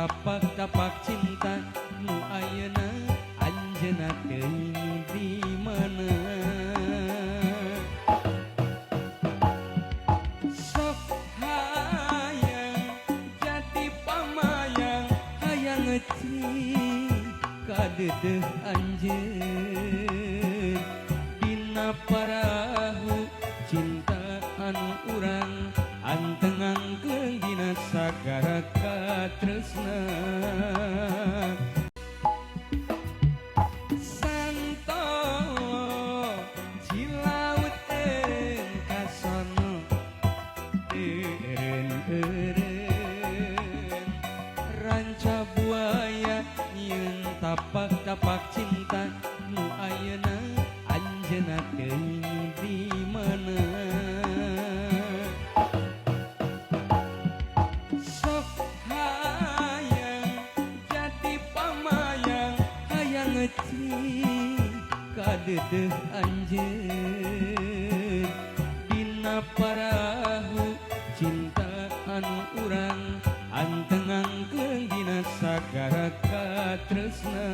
Tapak-tapak cinta nu ayeuna anjeunna teuing di mana. Sok hayang jadi pamayang, hayang ngecing kadeudeuh anjeun. Dina parahu cinta anu urang anteng-angkeun dina sagara katresna. Santolo Cilaut eureun kasono eureun-eureun ranca buaya nyieun tapak-tapak cinta nu ayeuna anjeunna teuing di mana. Sok hayang jadi pamayang, hayang ngecing kadeudeuh anjeun. Dina parahu cinta anu urang anteng-angkeun dina sagara katresna.